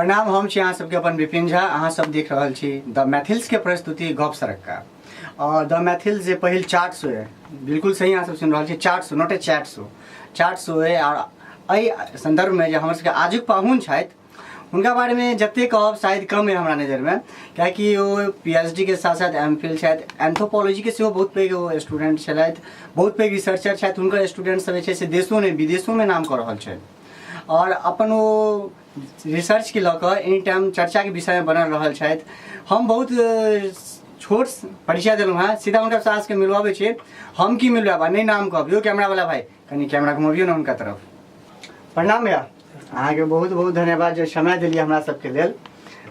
प्रणाम, हम छी अहाँ सबके अपन विपिन झा। अहाँ सब देख रहल छी द मैथिल्स के प्रस्तुति गप सरक्का। और द मैथिल्स जे पहिल चाट शो है, बिल्कुल सही अहाँ सब सुनि रहल छी, chat show, not a chat show, chat show है। और एहि संदर्भ में जे हमर सबके आजुक पाहुन छथि, हुनका बारे में जते कहब शायद कम है हमरा नज़र में, कियाकि ओ पी एच डी के साथ साथ एम फिल छथि, एंथ्रोपोलॉजी के सेहो बहुत पैघ ओ स्टूडेंट छलथि, बहुत पैघ रिसर्चर छथि। हुनकर स्टूडेंट सब जे छै से देशो नहि विदेशो में नाम कऽ रहल छथि और अपन ओ रिसर्च के लऽ कऽ एनी टाइम चर्चा के विषय में बनल रहल छथि। हम बहुत छोट परिचय देलहुँ हेँ, सीधा हुनका सास के मिलवाबै छी। हम की मिलवाब, नहि नाम कहब। यौ कैमरा वाला भाई, कनि कैमरा घुमबियौ ने हुनका तरफ। प्रणाम भैया, अहाँके बहुत बहुत धन्यवाद जे समय देलियै हमरा सबके लेल।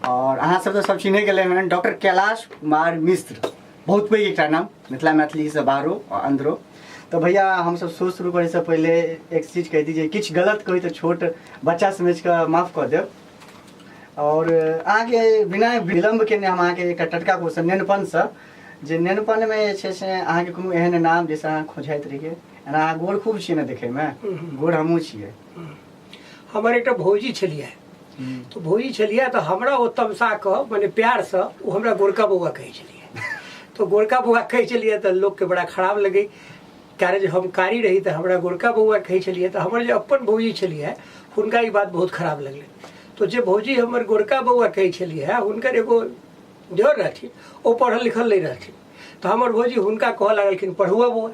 और अहाँ सब तऽ सब चिन्हे गेलै हन, डॉक्टर कैलाश कुमार मिश्र, बहुत पैघ एकटा नाम मिथिला मैथिलीसँ बाहरो आओर अन्दरो। तऽ भैया, हमसब शो शुरू करैसँ पहिले एक चीज कहि दी जे किछु गलत कही तऽ छोट बच्चा समझि कऽ माफ कऽ देब। और अहाँके बिना विलम्ब केने हम अहाँके एकटा टटका क्वेश्चन, नेनपनसँ, जे नेनपनमे जे छै से अहाँके कोनो एहन नाम जाहिसँ अहाँ खोझाइत रहियै? एना अहाँ गोर खूब छियै ने देखैमे, गोर हमहूँ छियै। हमर एकटा भौजी छलियै, तऽ भौजी छलियै तऽ हमरा ओ तमसा कऽ, मने प्यारसँ ओ हमरा गोरका बौआ कहै छलियै। तऽ गोरका बौआ कहै छलियै तऽ लोकके बड़ा खराब लगै, कारण जे हम कारी रही तऽ हमरा गोरका बौआ कहै छलियै। तऽ हमर जे अपन भौजी छलियै, हुनका ई बात बहुत खराब लगलै। तऽ जे भौजी हमर गोरका बौआ कहै छलियै, हुनकर एगो देवर रहथिन, ओ पढ़ल लिखल नहि रहथिन। तऽ हमर भौजी हुनका कहऽ लगलखिन पढ़ुआ बौआ।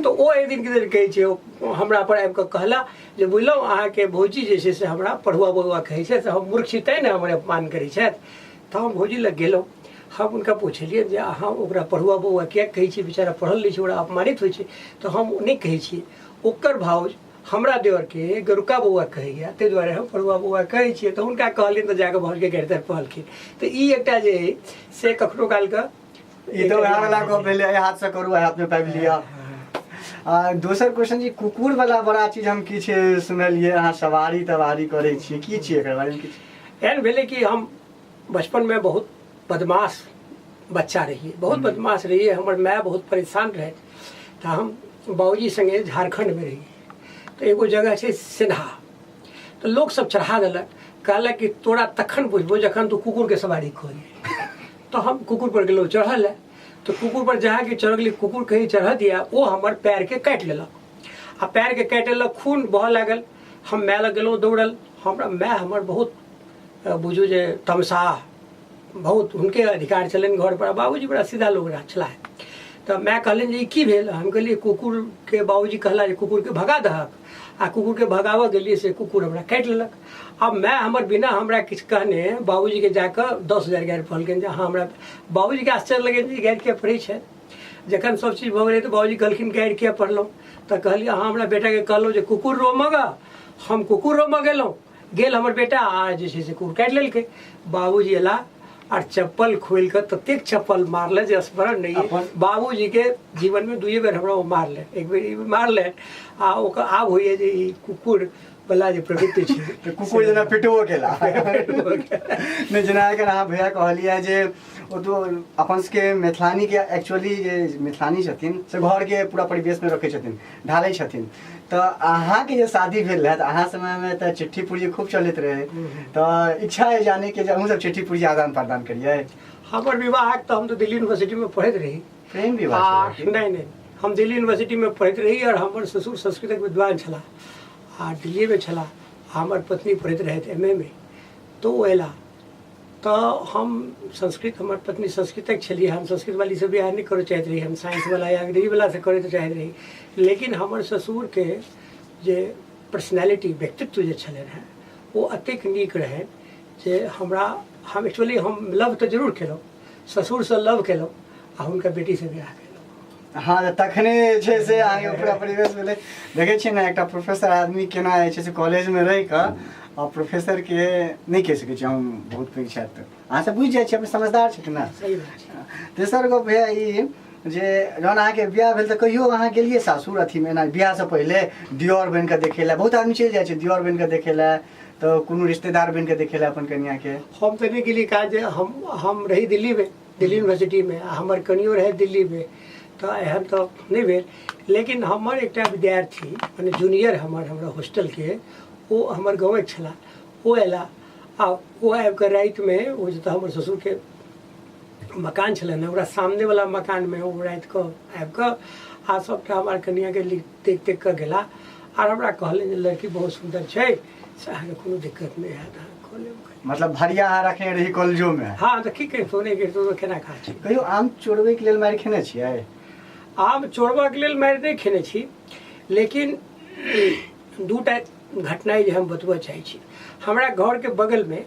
तऽ ओ एक दिन के दिन कहै छै, ओ हमरा पर आबि कऽ कहला जे बुझलहुँ, अहाँके भौजी जे छै से हमरा पढ़ुआ बौआ कहै छै, से हम मूर्ख छी तैँ ने हमर अपमान करै छथि। तऽ हम भौजी लग गेलहुँ, हम हुनका पुछलियनि जे अहाँ ओकरा पढ़ुआ बौआ किएक कहै छियै? बेचारा पढ़ल नहि छै, ओकरा अपमानित होइ छै। तऽ हम नहि कहै छियै, ओकर भाउज हमरा देवरके गोरुका बौआ कहैया, ताहि दुआरे हम पढ़ुआ बौआ कहै छियै। तऽ हुनका कहलियनि तऽ जाकऽ भाउजके गारि तारि पढ़लखिन। तऽ ई एकटा जे अइ से कखनो कालके ई तऽ वएह वाला गप भेलै, एहि हाथसँ करू, एहि हाथमे पाबि लिअ। आ दोसर क्वेश्चन जी, कुकुर वाला बड़ा चीज हम किछु सुनलियै, अहाँ सवारी तवारी करै छियै, की छियै एकर बारेमे किछु? एहन भेलै कि हम बचपनमे बहुत बदमाश बच्चा रहियै, बहुत बदमाश रहियै। हमर माय बहुत परेशान रहै। तऽ हम बाबूजी सङ्गे झारखण्डमे रहियै, तऽ एगो जगह छै सिन्हा, तऽ लोकसब चढ़ा देलक, कहलक कि तोरा तखन बुझबो जखन तू कुकुरके सवारी करी। तऽ हम कुकुर पर गेलहुँ चढ़ऽ लए। तऽ कुकुर पर जहाँ कि चढ़ गेली, कुकुर कहीं चढ़ऽ दिया, ओ हमर पैरके काटि लेलक आ पैरके काटि लेलक, खून बहऽ लागल। हम माय लग गेलहुँ दौड़ल। हमरा माय हमर बहुत बुझू जे तमसाह, बहुत हुनके अधिकार छलनि घर पर, बाबूजी बड़ा सीधा लोग रह छलाह। तऽ माय कहलनि जे ई की भेल? हम कहलियै कुकुरके, बाबूजी कहला जे कुकुरके भगा दहक, आ कुकुरके भगाबऽ गेलियै से कुकुर हमरा काटि लेलक। आब माय हमर बिना हमरा किछु कहने बाबूजीके जाकऽ 10,000 गारि पढ़लखिन जे अहाँ हमरा। बाबूजीके आश्चर्य लगनि जे गारि किया पढ़ै छै। जखन सब चीज भऽ गेलै तऽ बाबूजी कहलखिन गारि किया पढ़लहुँ? तऽ कहलियै अहाँ हमरा बेटाके कहलहुँ जे कुकुर रोमऽ गऽ, हम कुकुर रोमऽ गेलहुँ, गेल हमर बेटा आ जे छै से कुकुर काटि लेलकै। बाबूजी एला आर चप्पल खोलि कऽ ततेक चप्पल मारले जे स्मरण नहि अइ। बाबूजीके जीवनमे दुइए बेर हमरा ओ मारले, एक बेर ई मारले आ ओकर आब होइए जे ई कुकुर वाला जे प्रवृत्ति छै। तऽ कुकुर जेना पिटबो केला नहि। जेना एखन अहाँ भैया कहलियै जे ओ तो अपन सबके मैथिलानीके, एक्चुअली जे मैथिलानी छथिन से घरके पूरा परिवेशमे रखै छथिन, ढालै छथिन। तऽ अहाँके जे शादी भेल रहै तऽ अहाँ समयमे तऽ चिट्ठी पुर्जी खूब चलैत रहै, तऽ इच्छा है जाने के जे अहूँ सब चिट्ठी पुर्जी आदान प्रदान करियै? हमर विवाहक तऽ हम तऽ दिल्ली यूनिवर्सिटीमे पढ़ैत रही। प्रेम विवाह छलै की? नहि नहि, हम दिल्ली यूनिवर्सिटीमे पढ़ैत रही आओर हमर ससुर संस्कृतक विद्वान छलाह आ दिल्लीमे छलाह। हमर पत्नी पढ़ैत रहथि एम ए मे। तऽ ओ अयलाह तऽ हम संस्कृत, हमर पत्नी संस्कृतक छलियै। हम संस्कृत वालीसँ बियाह नहि करऽ चाहैत रही, हम साइंस वाला या अंग्रेजी वालासँ करऽ चाहैत रही। लेकिन हमर ससुरके जे पर्सनैलिटी, व्यक्तित्व जे छलनि हेँ, ओ एतेक नीक रहनि जे हमरा, हम एक्चुअली हम लव तऽ जरूर केलहुँ, ससुरसँ लव केलहुँ आ हुनकर बेटीसँ बियाह केलहुँ। हँ, तऽ तखने जे छै से अहाँके पूरा परिवेश भेलै। देखै छियै ने, एकटा प्रोफेसर आदमी केना जे छै से कॉलेजमे रहि कऽ आ प्रोफेसरके नहि कहि सकै छी हम, बहुत पैघ छथि, अहाँ सब बुझि जाइ छियै, अपने समझदार छथिन ने। सही बात छै। तेसर गप भैया ई जे जहन अहाँके बियाह भेल तऽ कहियो अहाँ गेलियै सासुर अथीमे एना बियाहसँ पहिले दियर बनि कऽ देखै लए? बहुत आदमी चलि जाइ छै दियर बनि कऽ देखै लए, तऽ कोनो रिश्तेदार बनि कऽ देखै लए अपन कनियाके? हम तऽ नहि गेलियै, कारण जे हम रही दिल्लीमे, दिल्ली यूनिवर्सिटीमे, आ हमर कनियो रहै दिल्लीमे, तऽ एहन तऽ नहि भेल। लेकिन हमर एकटा विद्यार्थी, मने जूनियर हमर, हमरा हॉस्टलके, ओ हमर गाँवेके छलाह। ओ अयला आ ओ आबि कऽ रातिमे ओ जतऽ हमर ससुरके मकान छलनि हेँ, ओकरा सामनेवला मकानमे ओ राति कऽ आबि कऽ आ सभटा हमर कनिआँके लिख देख देख कऽ गेला आर हमरा कहलनि जे लड़की बहुत सुन्दर छै, से अहाँके कोनो दिक्कत नहि हैत, अहाँ कऽ लेब। मतलब भरिया अहाँ रखने रही कॉलेजो में? हाँ, तऽ की करितहुँ, नहि करितहुँ तऽ केना काज छै। कहियो आम चोरबैके लेल मारि खेने छियै? आम चोरबाके लेल मारि नहि खेने छी, लेकिन दूटा घटना जे हम बतबऽ चाहै छी। हमरा घरके बगलमे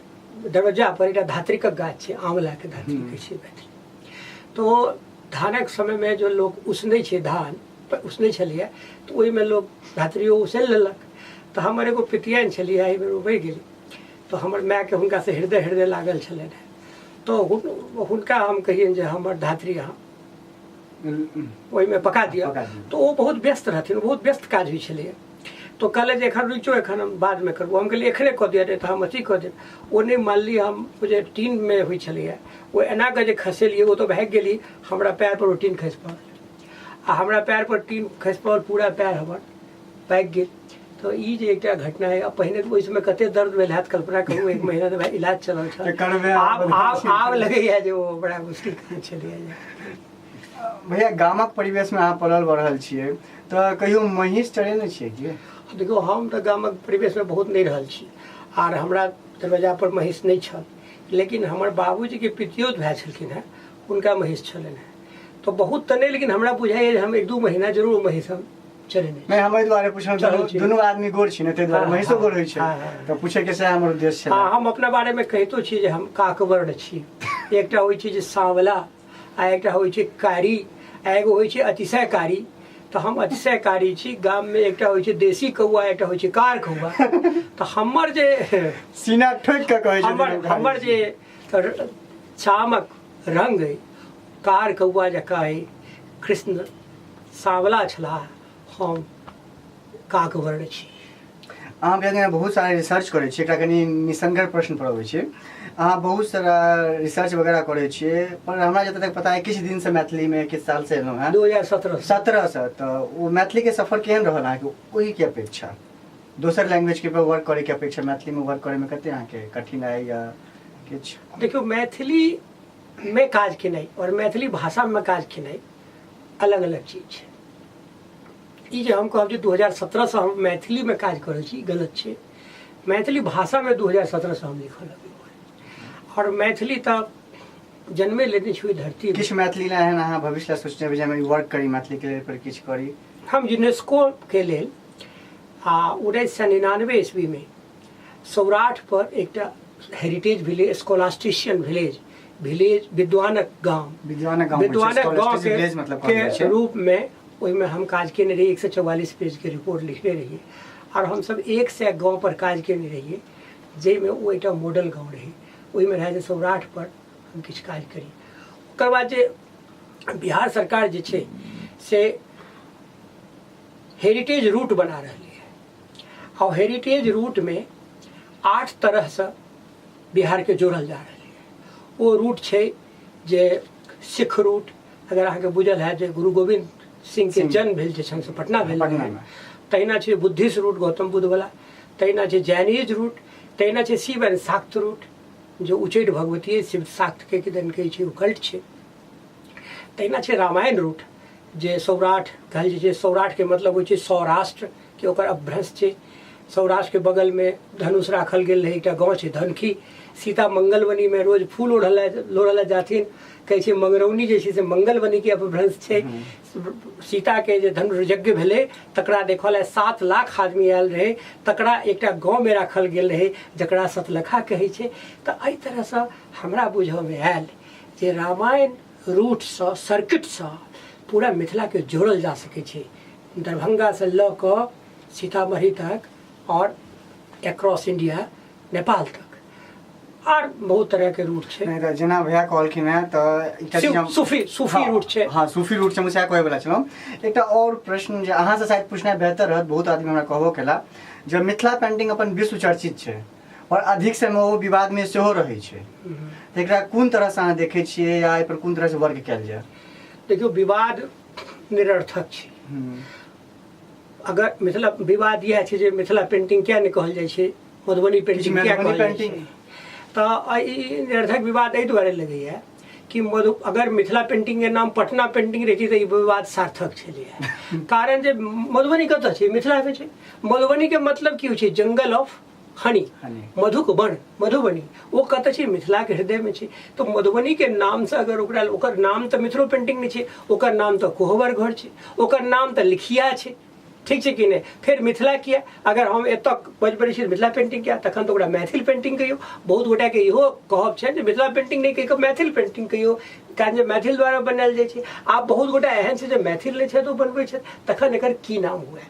दरवज्जा पर एकटा धात्रिकक गाछ छै, आँवलाके धात्री कहै छै मैथिली। तऽ ओ धानक समयमे जो लोक उसनै छै, धान उसनै छलैए, तऽ ओहिमे लोक धात्रियो उसनि लेलक। तऽ हमर एगो पितियानि छलियै, एहि बेर ओ मरि गेली, तऽ हमर मायके हुनकासँ हृदय हृदय लागल छलनि हेँ। तऽ हुनका हम कहियनि जे हमर धात्री अहाँ ओहिमे पका दिअ। तऽ ओ बहुत व्यस्त रहथिन, बहुत व्यस्त काज होइ छलैए। तो कहले जे एखन रुचो, एखन हम बादमे करबो। हम कहलियै एखने कऽ दिअ, नहि तऽ हम अथी कऽ देब। ओ नहि मानली। हम ओ जे टीनमे होइ छलैए, ओ एना कऽ जे खसेलियै, ओ तऽ भागि गेली, हमरा पैरपर ओ टीन खसि पड़ल आ हमरा पैरपर टीन खसि पड़ल, पूरा पैर हमर पाकि गेल। तऽ ई जे एकटा घटना अइ, पहिने तऽ ओहि समय कते दर्द भेल हैत कल्पना करू। एक महीना तऽ इलाज चलल छल। आब आब आब लगैए जे ओ बड़ा मुश्किल काम छलैए। भैया, गामक परिवेशमे अहाँ पलल बढ़ल छियै, तऽ कहियो महींस चढ़ेने छियै की? देखियौ, हम तऽ गामक परिवेशमे बहुत नहि रहल छी आर हमरा दरवाजा पर महींस नहि छल, लेकिन हमर बाबूजीके पितियौत भाय छलखिन हेँ, हुनका महींस छलनि हेँ। तऽ बहुत तऽ नहि, लेकिन हमरा बुझाइए जे हम एक दू महीना जरूर महींस हम चढ़ेने। नहि, हम एहि दुआरे पुछलहुँ, दुनू आदमी गोर छी ने, ताहि दुआरे महींसो गोर होइ छै, तऽ पूछैके सएह हमर उद्देश्य छलै। हँ, हम अपना बारेमे कहितो छी जे हम काकवर्ण छी। एकटा होइ छै जे साँवला, आ एकटा होइ छै कारी, आ एगो होइ छै अतिशयकारी। तऽ हम अतिशयकारी छी। गाममे एकटा होइ छै देशी कौआ, एकटा होइ छै कार कौआ। तऽ हमर जे सीना ठोकि कऽ कहै छै, हमर जे चामक रंग अइ कार कौआ जकाँ अइ। कृष्ण साँवला छलाह, हम काकवर्ण छी। अहाँ भैया बहुत सारा रिसर्च करै छियै। एकटा कनि निसंगर प्रश्न पर अबै छी। अहाँ बहुत सारा रिसर्च वगैरह करै छियै, पर हमरा जतऽ तक पता है किछु दिनसँ मैथिलीमे, किछु सालसँ एलहुँ हेँ। 2017। 17सँ। तऽ ओ मैथिलीके सफर केहन रहल अहाँके? ओहिके अपेक्षा, दोसर लैंग्वेजके पर वर्क करैके अपेक्षा मैथिलीमे वर्क करैमे कते अहाँके कठिनाइ या किछु? देखियौ, मैथिलीमे काज केनाइ आओर मैथिली भाषामे काज केनाइ अलग अलग चीज छै। ई जे हम कहब जे 2017सँ हम मैथिलीमे काज करै छी, गलत छै। मैथिली भाषामे 2017सँ हम लिखऽ लगलहुँ, आओर मैथिली तऽ जन्मे लेने छी ओहि धरती। किछु मैथिली लए एहन अहाँ भविष्य लए सोचने जे हम वर्क करी, मैथिलीके लेल पर किछु करी? हम यूनेस्को के लेल आ 1999 ईस्वीमे सौराठ पर एकटा हेरिटेज विलेज, स्कॉलास्टिशियन विलेज, विलेज विद्वानक गाम, विद्वानक गाँव, विद्वानक गाँव के विलेज मतलब कहल जाइ के छै। रूपमे ओहिमे हम काज केने रहियै। 144 पेजके रिपोर्ट लिखने रहियै आओर हमसब 100 गाँव पर काज केने रहियै, जाहिमे ओ एकटा मॉडल गाँव रहै। ओहिमे रहै जे सौराठ पर हम किछु काज करी। ओकर बाद जे बिहार सरकार जे छै से हेरिटेज रूट बना रहलै है, और हेरिटेज रूट में 8 तरह से बिहार के जोड़ल जा रहलै है। ओ रूट छै जे सिख रूट, अगर अहाँके बुझल है जे गुरु गोविंद सिंह के जन्म भेल जे छनि से पटना भेल। पटनामे। तहिना छै बुद्धिस्ट रूट, गौतम बुद्ध वाला, तहिना छै जैनिज रूट, तहिना छै शिव एंड शाक्त रूट, जो उच्चैठ भगवती शिव शाक्त के किदन कहै छै, ओ कल्ट छै। तहिना छै रामायण रूट, जे सौराठ कहल जाइ छै। सौराठके मतलब होइ छै सौराष्ट्र के ओकर अपभ्रंश छै। सौराष्ट्रके बगलमे धनुष राखल गेल रहै, एकटा गाँव छै धनखी। सीता मंगलवनीमे रोज फूल लोढ़ऽ लए जाथिन, कहै छै मंगरौनी जे छै से मंगलवनीके अपभ्रंश छै। सीताके जे धनुष यज्ञ भेलै तकरा देखऽ लए 7 लाख आदमी आयल रहै, तकरा एकटा गाँवमे राखल गेल रहै जकरा सतलखा कहै छै। तऽ एहि तरहसँ हमरा बुझऽमे आयल जे रामायण रूटसँ, सर्किटसँ पूरा मिथिलाके जोड़ल जा सकै छै, दरभंगासँ लऽ कऽ सीतामढ़ी तक आओर एक्रॉस इंडिया नेपाल तक, आर बहुत तरहके रूट छै। नहि तऽ जेना भैया कहलखिन हेँ तऽ एकटा चीज हम सूफी सूफी हाँ, रूट छै। हाँ, सूफी रूट छै, हम सएह कहै वला छलहुँ। एकटा आओर प्रश्न जे अहाँसँ शायद पूछनाइ बेहतर रहत, बहुत आदमी हमरा कहबो केला जे मिथिला पेंटिंग अपन विश्व चर्चित छै और अधिक समय ओ विवादमे सेहो रहै छै, तऽ एकरा कोन तरहसँ अहाँ देखै छियै या एहिपर कोन तरहसँ वर्क कयल जाय? देखियौ, विवाद निरर्थक छै। अगर मिथिला विवाद इएह छै जे मिथिला पेंटिंग किया नहि कहल जाइ छै, मधुबनी पेंटिंग किया मधुबनी कहल जाइ छै? पेंटिंग। तऽ ई निरर्थक विवाद एहि दुआरे लगैए कि मधु अगर मिथिला पेंटिंग के नाम पटना पेंटिंग रहितै तऽ ई विवाद सार्थक छलैए। कारण जे मधुबनी कतऽ छै? मिथिलामे छै। मधुबनीके मतलब की होइ छै? जंगल ऑफ हनी, मधुक वन, मधुबनी। ओ कतऽ छै? मिथिलाके हृदयमे छै। तऽ मधुबनीके नामसँ अगर ओकरा, ओकर नाम तऽ मिथिलो पेंटिंग नहि छै, ओकर नाम तऽ कोहबर घर छै, ओकर नाम तऽ लिखिया छै, ठीक छै कि नहि? फेर मिथिला किया? अगर हम एतऽ बजबै छी मिथिला पेंटिंग किया, तखन तऽ ओकरा मैथिल पेंटिंग कहियौ। बहुत गोटाके इहो कहब छनि जे मिथिला पेंटिंग नहि कहि कऽ मैथिल पेंटिंग कहियौ, कारण जे मैथिल द्वारा बनायल जाइ छै। आब बहुत गोटा एहन छै जे मैथिल नहि छथि, ओ बनबै छथि, तखन एकर की नाम हुए?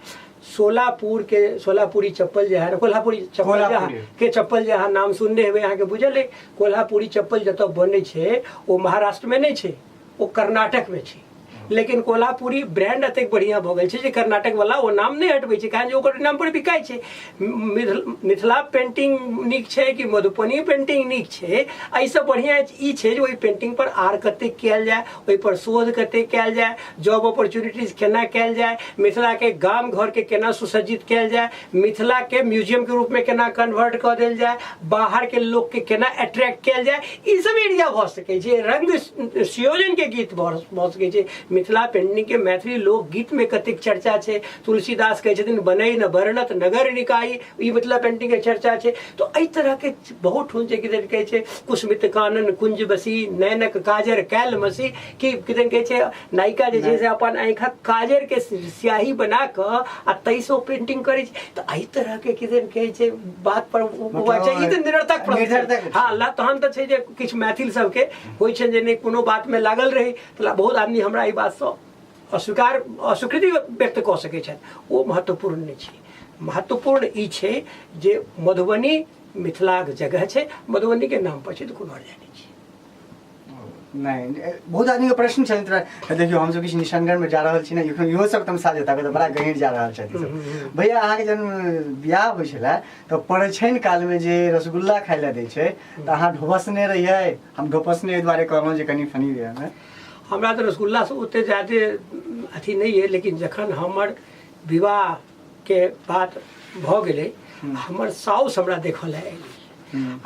सोलापुर के सोलापुरी चप्पल जे है, कोल्हापुरी चप्पल जे के चप्पल जे अहाँ नाम सुनने हेबै, अहाँके बुझल अइ, कोल्हापुरी चप्पल जतऽ बनै छै ओ महाराष्ट्रमे नहि छै, ओ कर्नाटकमे छै। लेकिन कोल्हापुरी ब्रांड एतेक बढ़िआँ भऽ गेल छै जे कर्नाटक वाला ओ नाम नहि हटबै छै, कारण जे ओकर नाम पर बिकाइ छै। मिथिला पेंटिंग नीक छै कि मधुबनी पेंटिंग नीक छै? एहिसँ बढ़िआँ ई छै जे ओहि पेंटिंग पर आर कतेक कयल जाय, ओहि पर शोध कतेक कयल जाय, जॉब अपॉर्चुनिटीज केना कयल जाय, मिथिलाके गाम घरके केना सुसज्जित कयल जाय, मिथिलाके म्यूजियमके रूपमे केना कन्वर्ट कऽ देल जाय, बाहरके लोकके केना अट्रैक्ट कयल जाय, ई सब एरिया भऽ सकै छै। रंग सुयोजनके गीत भऽ सकै छै। मिथिला पेंटिंगके मैथिली लोकगीतमे कतेक चर्चा छै। तुलसीदास कहै छथिन बनै न बरणत नगर निकाई, ई मिथिला पेंटिंगके चर्चा छै। तऽ एहि तरहके बहुत ठाम छै। किदन कहै छै, कुसुमित कानन कुंज बसी नयनक काजर कैल मसी, कि किदन कहै छै, नायिका जे छै से अपन आँखिक काजर के स्याही बना कऽ आ ताहिसँ ओ पेंटिंग करै छै। तऽ एहि तरहके किदन कहै छै बात पर छै, ई तऽ निरर्थक प्रश्न। हँ, तहन तऽ छै जे किछु मैथिल सबके होइ छनि जे नहि कोनो बातमे लागल रही, तऽ बहुत आदमी हमरा एहि बातसँ अस्वीकार अस्वीकृति व्यक्त कऽ सकै छथि, ओ महत्वपूर्ण नहि छै। महत्वपूर्ण ई छै जे मधुबनी मिथिलाक जगह छै, मधुबनीके नाम पर छै, तऽ कोनो हर्जा नहि छै। नहि, बहुत आदमीके प्रश्न छनि। देखियौ, हमसब किछु निशानगढ़मे जा रहल छी ने, एखन इहो सब तमसा जेता, तऽ बड़ा गहीर जा रहल छथि सब। भैया, अहाँके जहन बियाह होइ छलै तऽ परिछनि कालमे जे रसगुल्ला खाइ लए दै छै तऽ अहाँ ढोबसने रहियै? हम ढोपसने एहि दुआरे कहलहुँ जे कनि फनी वे। हमरा तऽ रसगुल्लासँ ओते ज्यादे अथी नहि अइ, लेकिन जखन हमर विवाहके बात भऽ गेलै, हमर साउस हमरा देखऽ लए अयली,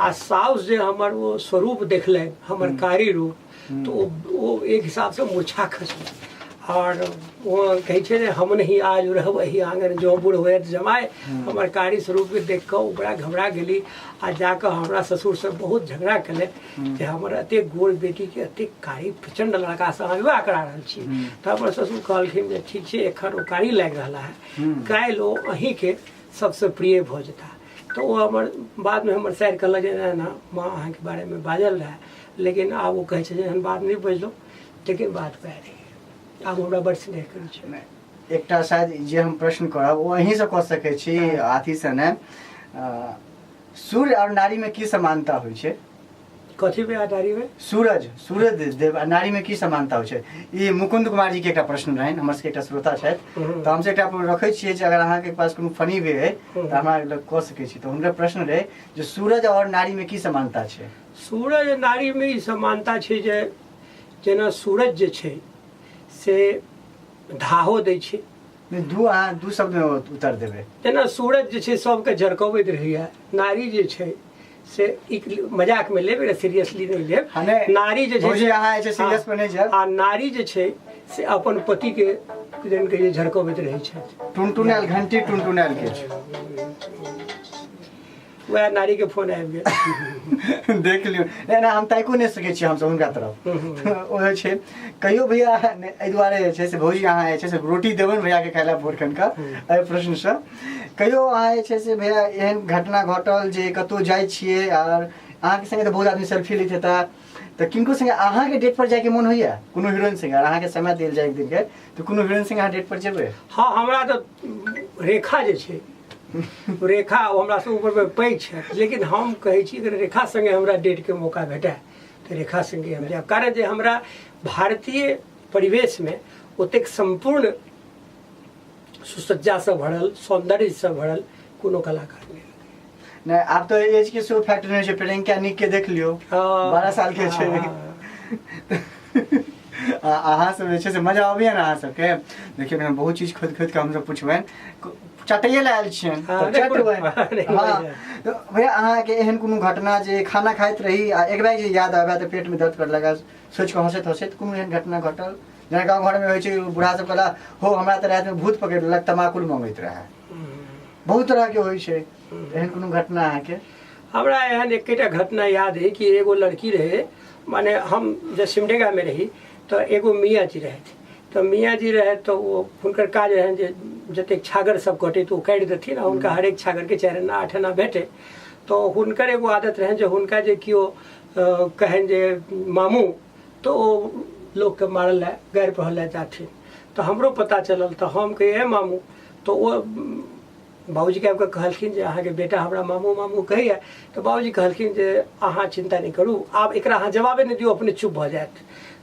आ साउस जे हमर ओ स्वरूप देखलनि, हमर कारी रूप, तऽ ओ एक हिसाबसँ मूर्छा खसली। आओर ओ कहै छै ने, हम नहीं आज रहब एहि आङ्गन जो बूढ़ होयत जमाय। हमर कारी स्वरूपके देख कऽ ओ बड़ा घबरा गेली आ जाकऽ हमरा ससुरसँ बहुत झगड़ा केलथि जे हमर एतेक गोर बेटीके एतेक कारी प्रचण्ड लड़कासँ अहाँ विवाह करा रहल छी। तऽ हमर ससुर कहलखिन जे ठीक छै, एखन ओ कारी लागि रहला है, काल्हि ओ अहीँके सबसँ प्रिय भऽ जेता। तऽ ओ हमर बादमे हमर सारि कहलक जे एना एना माँ अहाँके बारेमे बाजल रहए, लेकिन आब ओ कहै छै जे एहन बात नहि बजलहुँ, लेकिन बात वएह रहै, आब हमरा बड़ स्नेह करै छै। एकटा शायद जे हम प्रश्न करब ओ अहीँसँ कऽ सकै छी, अथीसँ नहि। सूर्य आओर नारीमे की समानता होइ छै? कथी में आ नारी में? सूरज, सूरज देव आ नारी में की समानता होइ छै? ई मुकुंद कुमार जी के एकटा प्रश्न रहनि, हमर सबके एकटा श्रोता छथि। तऽ हमसब एकटा रखै छियै जे अगर अहाँके पास कोनो फनी वे अइ तऽ हमरा लग कऽ सकै छी। तऽ हुनकर प्रश्न रहै जे सूरज आओर नारी में की समानता छै? सूरज नारी में ई समानता छै जे जेना सूरज जे छै से धाहो दै छै। नहि, दू अहाँ दू शब्द में उत्तर देबै। जेना सूरज जे छै सबके झरकबैत रहैया, नारी जे छै से एक मजाक में लेब, सीरियसली नहीं लेब। हाँ, नहीं। नारी जे छै, भौजी, अहाँ जे छै सीरियस पर नहि जायब। आ नारी जे छै से अपन पति के किदन के जे झरकबैत रहै छथि। टुनटुनायल घंटी टुनटुनायल किछु। वएह नारी के फोन आबि गेल। देख लियौ, नहि नहि, हम ताको नहि सकै छियै हमसब हुनका तरफ। ओ होइ छै कहियो भैया नहि, एहि दुआरे जे छै से भौजी अहाँ जे छै से रोटी देबनि भैयाके खाय लए भोर खन कऽ। एहि प्रश्नसँ कहियो अहाँ जे छै से भैया एहन घटना घटल जे कतहु जाइ छियै आर अहाँके संगे तऽ बहुत आदमी सेल्फी लैत हेता, तऽ किनको संगे अहाँके डेट पर जायके मोन होइया कोनो हीरोइन संगे? आर अहाँके समय देल जाय एक दिनके तऽ कोनो हीरोइन संगे अहाँ डेट पर जेबै? हँ, हमरा तऽ रेखा जे छै, रेखा ओ हमरा से ऊपरमे पैघ छथि, लेकिन हम कहै छी अगर रेखा संगे हमरा डेटके मौका भेटय तऽ रेखा संगे हम जायब, कारण जे हमरा भारतीय परिवेशमे ओतेक सम्पूर्ण सुसज्जासँ भरल, सौन्दर्यसँ भरल कोनो कलाकार नहि। नहि, आब तऽ एज के सेहो फैक्टर नहि छै। प्रियंका निक के देख लियौ, 12 साल के छै। आ अहाँ सब जे छै से मजा अबैया ने अहाँ सबके? देखियौ ने, बहुत चीज खोदि खोदि कऽ हमसब पुछबनि। चटैये लए आयल छियनि हाँ, तऽ नहि कोनो- चटबै। नहि हाँ, कोनो- तऽ भैया अहाँके एहन कोनो घटना जे खाना खाइत रही आ एक बैग जे याद आबै तऽ पेटमे दर्द करऽ लगा सोचि कऽ हँसैत हँसैत कोनो एहन घटना घटल जेना गाँव घरमे होइ छै बूढ़ा सब कहला हो हमरा तऽ रातिमे भूत पकड़ि लेलक तमाकुल मङ्गैत रहए बहुत तरहके होइ छै एहन कोनो घटना अहाँके हमरा एहन एकेटा घटना याद है कि एगो लड़की रहे माने हम जे सिमडेगामे रही तऽ एगो मियाँ जी रहथि तऽ मियाँ जी रहथि तऽ ओ हुनकर काज रहनि जे जतेक छागर सब कटै तऽ ओ काटि देथिन आ हुनका हरेक छागरके 4 आना 8 आना भेटै। तऽ हुनकर एगो आदत रहनि जे हुनका जे केओ कहनि जे मामू तऽ ओ लोकके मारल लए गारि पढ़ल लए जाथिन। तऽ हमरो पता चलल तऽ हम कहियै हे मामू, तऽ ओ बाबूजीके आबि कऽ कहलखिन जे अहाँके बेटा हमरा मामू मामू कहैए। तऽ बाबूजी कहलखिन जे अहाँ चिन्ता नहि करू, आब एकरा अहाँ जवाबे नहि दियौ, अपने चुप भऽ जायत।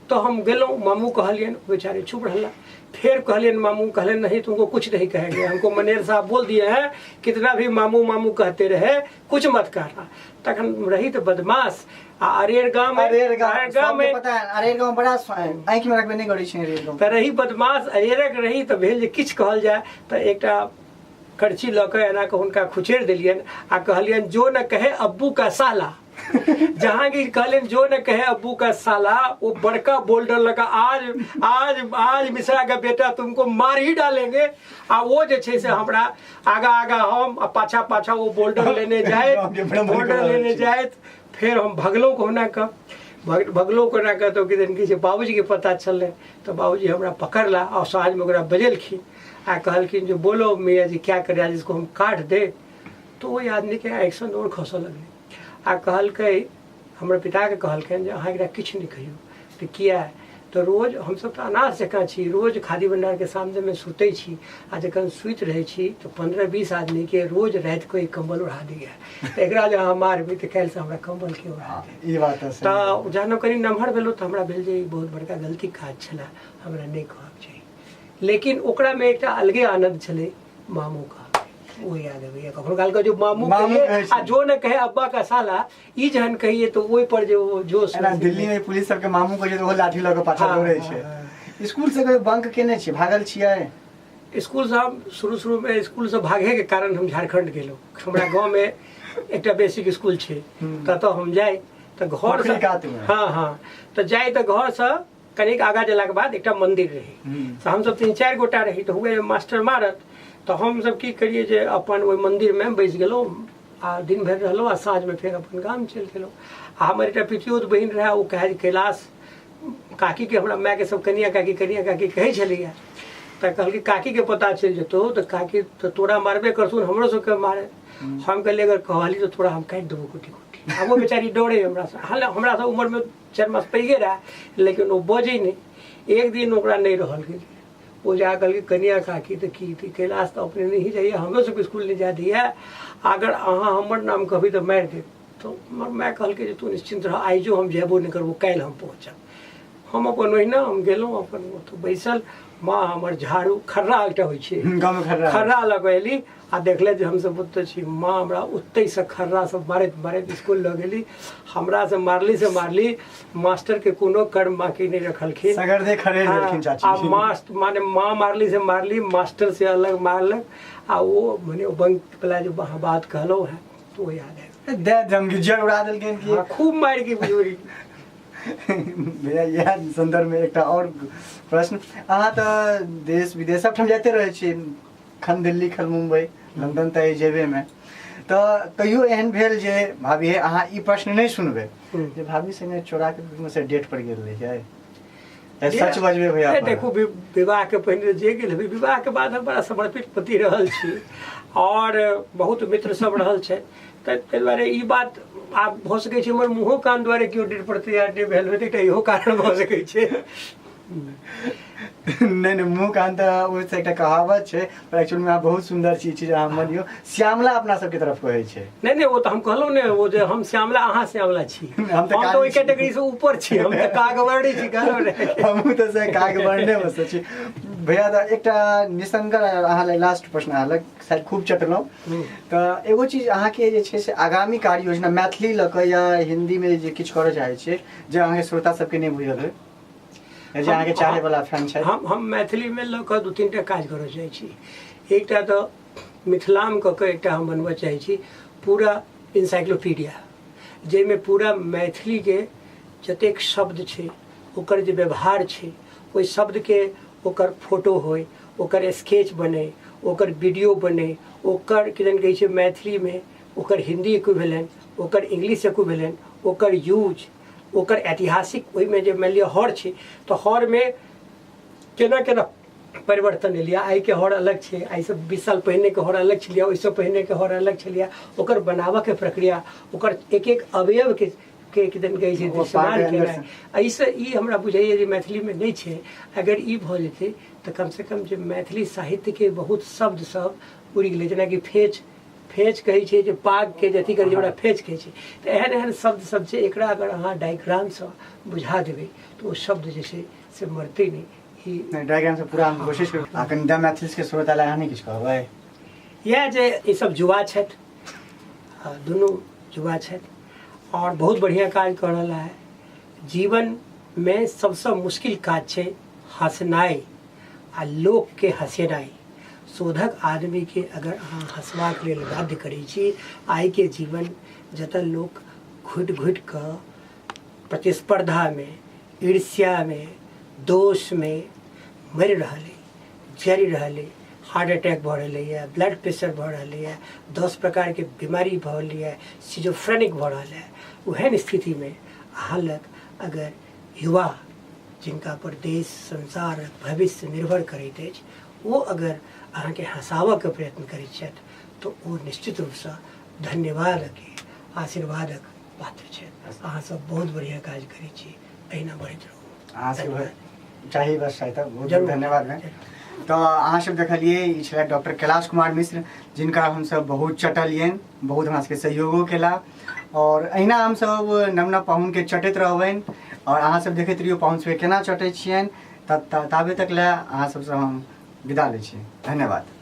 तऽ हम गेलहुँ, मामू कहलियनि, बेचारे चुप रहला। फेर कहलियनि मामू, कहलनि नहीं तुमको कुछ नहीं कहेंगे, हमको मनेर साहब बोल दिए हैं कितना भी मामू मामू कहते रहे कुछ मत कहना। तखन रही तऽ बदमाश आ अरेर गाँव अरेर गाँव सबके पता है, अरेर गाँव बड़ा आँखिमे रखबे नहि करै छै अरेर गाँव। तऽ रही बदमाश अरेरक रही तऽ भेल जे किछु कहल जाय तऽ एकटा करची लऽ कऽ एना कऽ हुनका खुचेर देलियनि आ कहलियनि जो न कहे अब्बू का साला। जहांगीर कहलियनि जो न कहे अब्बू का साला, वो बड़का बोल्डर लगा आज आज आज मिश्रा का बेटा तुमको मार ही डालेंगे। आ वो जे छै से हमरा आगा आगा हम आ पाछा पाछा वो बोल्डर लेने जाइत, बोल्डर लेने जाइत। फेर हम भगलहुँ कहुना कऽ, भगलहुँ कोना कऽ तऽ किदन की छै बाबूजीके पता चललै तऽ बाबूजी हमरा पकड़ला आ साँझमे ओकरा बजेलखिन आ कहलखिन जे बोलो मियाँ जी क्या करे आज इसको हम काट दे। तऽ ओहि आदमीके आँखिसँ नोर खसऽ लगलै आ कहलकै हमर पिताके कहलखिन जे अहाँ एकरा किछु नहि कहियौ। तऽ किया? तऽ रोज हमसब तऽ अनाथ जकाँ छी, रोज खादी भण्डारके सामनेमे सुतै छी आ जखन सुति रहै छी तऽ 15-20 आदमीके रोज रातिके एक कम्बल ओढ़ा दैए, तऽ एकरा जे अहाँ मारबै तऽ काल्हिसँ हमरा कम्बल के ओढ़ा देत। ई बात तऽ तऽ जहन हम कनि नमहर भेलहुँ तऽ हमरा भेल जे ई बहुत बड़का गलती काज छलए, हमरा नहि कहक चाही। लेकिन ओकरामे एकटा अलगे आनन्द छलै मामू का, ओ याद अबैया कखनो काल के जो मामू कहिए आ जो ने कहे अब्बा का साला, ई जहन कहिए तऽ ओहि पर जे ओ जोश। एना दिल्ली में पुलिस सबके मामू कहै छै तऽ ओहो लाठी लऽ कऽ पाछा दौड़ै छै। स्कूल से कहियो बंक केने छियै, भागल छियै? स्कूल से हम शुरू शुरू में स्कूल से भागे के कारण हम झारखंड गेलहुँ। हमरा गाँव में एकटा बेसिक स्कूल छै, ततऽ हम जाइ तऽ घर से, हाँ हाँ, तऽ जाइ तऽ घर से कनिक आगाँ गेलाके बाद एकटा मंदिर रहै। तऽ हमसब 3-4 गोटा रही तऽ हुए मास्टर मारत तऽ हमसब की करियै जे अपन ओहि मंदिरमे बैस गेलहुँ आ दिन भरि रहलहुँ आ साँझमे फेर अपन गाम चलि गेलहुँ। आ हमर एकटा पितियोत बहिन रहए, ओ कहै कैलाश काकीके, हमरा मायके सब कनिया काकी कनिया काकी कहै छलैया। तऽ कहलकै काकीके पता चलि जेतौ तऽ काकी तऽ तोरा मारबे करथुन, हमरो सबके मारे। हम कहलियै अगर कहली तऽ तोरा हम काटि देबो कुटी कुटी। आ ओ बेचारी डरे हमरासँ, हमरासँ उमरमे 4 मास पैघे रहए लेकिन ओ बजै नहि। एक दिन ओकरा नहि रहल गेल, ओ जा कहलकै कनिया काकी तऽ की तऽ कैलाश तऽ अपने नहि जाइए, हमरो सबके स्कूल नहि जाय दैए, अगर अहाँ हमर नाम कहबै तऽ मारि देब। तऽ हमर माय कहलकै जे तू निश्चिन्त रह, आइ जो हम जेबो नहि करबो, काल्हि हम पहुँचब। हम अपन ओहिना हम गेलहुँ, अपन ओतऽ बैसल माँ हमर झाड़ू खर्रा एकटा होइ छै खर्रा लऽ कऽ एली आ देखले जे हमसब ओतऽ छी। माँ हमरा ओतहिसँ खर्रा सब मारैत मारैत स्कूल लऽ गेली। हमरा से मारली से मारली, मास्टरके कोनो कर्म बाकी नहि रखलखिन। आ मास्ट माने माँ मारली से मारली, मास्टर से अलग मारलक। आ ओ मने बंक वाला जे अहाँ बात कहलहुँ हेँ तऽ ओ याद आबि दे जमगिज्जर उड़ा देलखिन कि खूब मारि के बुझोरी। भैया इएह सन्दर्भमे एकटा आओर प्रश्न, अहाँ तऽ देश विदेश सबठाम जाइते रहै छी, खन दिल्ली खन मुम्बई लंदन तऽ जेबेमे, तऽ कहियो एहन भेल जे भाभी हे अहाँ ई प्रश्न नहि सुनबै जे भाभी संगे चोरा के से डेट पर गेल रहियै? सच बजबै भैया। देखू विवाह के पहिने जे गेल हेबै, विवाह के बाद हम बड़ा समर्पित पति रहल छी और बहुत मित्र सब रहल छै, ताहि दुआरे ई बात आब भऽ सकै छै हमर मुँहो कान दुआरे केओ डेट पर तैयार नहि भेल होतै, एकटा इहो कारण भऽ सकै छै। नहि नहि, मुँह कान तऽ ओहिसँ एकटा कहावत छै, पर एक्चुअलमे अहाँ बहुत सुन्दर छी, ई चीज अहाँ मानियौ। श्यामला अपना सबके तरफ कहै छै। नहि नहि, ओ तऽ हम कहलहुँ ने, ओ जे हम श्यामला अहाँ श्यामला छी, हम तऽ ओहि कैटेगरीसँ ऊपर छी, हम तऽ कागवर्णी छी, कहलहुँ ने। हमहूँ तऽ से कागवर्णे मे सँ छी भैया। तऽ एकटा निसंगर अहाँ लग लास्ट प्रश्न, अहाँ लग शायद खूब चटलहुँ, तऽ एगो चीज अहाँके जे छै से आगामी कार्य योजना मैथिली लऽ कऽ या हिन्दीमे जे किछु करऽ चाहै छियै जे अहाँके श्रोता सबके नहि बुझल होइ जे अहाँके चाहे वाला फैन छै? हम मैथिलीमे लऽ कऽ 2-3 टा काज करऽ चाहै छी। एकटा तऽ मिथिलाम कऽ कऽ एकटा हम बनबऽ चाहै छी पूरा इन्साइक्लोपीडिया, जाहिमे पूरा मैथिलीके जतेक शब्द छै, ओकर जे व्यवहार छै, ओहि शब्दके ओकर फोटो होइ, ओकर स्केच बनै, ओकर वीडियो बनै, ओकर किदन कहै छै मैथिलीमे ओकर हिन्दी इक्विवेलेंट, ओकर इंग्लिश इक्विवेलेंट, ओकर यूज, ओकर ऐतिहासिक, ओहिमे जे मानि लिअ हर छै तऽ हरमे केना केना परिवर्तन एलैए। आइके हर अलग छै, आइसँ 20 साल पहिनेके हर अलग छलैए, ओहिसँ पहिनेके हर अलग छलैए। ओकर बनाबऽके प्रक्रिया, ओकर एक एक अवयवके के किदन कहै छै दृश्यमान केनाइ, एहिसँ ई हमरा बुझाइए जे मैथिलीमे नहि छै। अगर ई भऽ जेतै तऽ कमसँ कम जे मैथिली साहित्यके बहुत शब्द सब उड़ि गेलै, जेनाकि फेच, फेच कहै छै जे पागके जे अथी करै छै ओकरा फेच कहै छै। तऽ एहन एहन शब्द सब छै, एकरा अगर अहाँ डायग्रामसँ बुझा देबै तऽ ओ शब्द जे छै से मरतै नहि। ई डायग्राम से पूरा हम कोशिश करू। आ कनि द मैथिली के श्रोता लए अहाँ नहि किछु कहबै? इएह जे ई सब युवा छथि, दुनू युवा छथि आओर बहुत बढ़िआँ काज कऽ रहल है। जीवनमे सबसँ मुश्किल काज छै हँसनाइ आ लोकके हँसेनाइ। शोधक आदमीके अगर अहाँ हँसबाक लेल बाध्य करै छी, आइके जीवन जतऽ लोक घुटि घुटि कऽ प्रतिस्पर्धामे, ईर्ष्यामे, दोषमे मरि रहल अइ, जरि रहल अइ, हार्ट अटैक भऽ रहलैए, ब्लड प्रेशर भऽ रहलैए, 10 प्रकारके बीमारी भऽ रहलैए, सिजोफ्रेनिक भऽ रहल है, ओहन स्थितिमे अहाँ लग अगर युवा जिनका पर देश संसार भविष्य निर्भर करैत अछि, ओ अगर अहाँके हँसाबऽके प्रयत्न करैत छथि तऽ ओ निश्चित रूपसँ धन्यवादके आशीर्वादक पात्र छथि। अहाँ सब बहुत बढ़िआँ काज करै छी, अहिना बढ़ैत रहू। अहाँ सब चाही बस सहायता। बहुत बहुत धन्यवाद मैम। तऽ अहाँ सब देखलियै, ई छलै डॉक्टर कैलाश कुमार मिश्र, जिनका हमसब बहुत चटलियनि, बहुत हमरा सबके सहयोगो केला और अहिना हमसब नव नव पाहुनके चटैत रहबनि और अहाँ सब देखैत रहियौ पाहुन सबके केना चटै छियनि। तब ताबे तक लए अहाँ सबसँ हम विदा लै छी। धन्यवाद।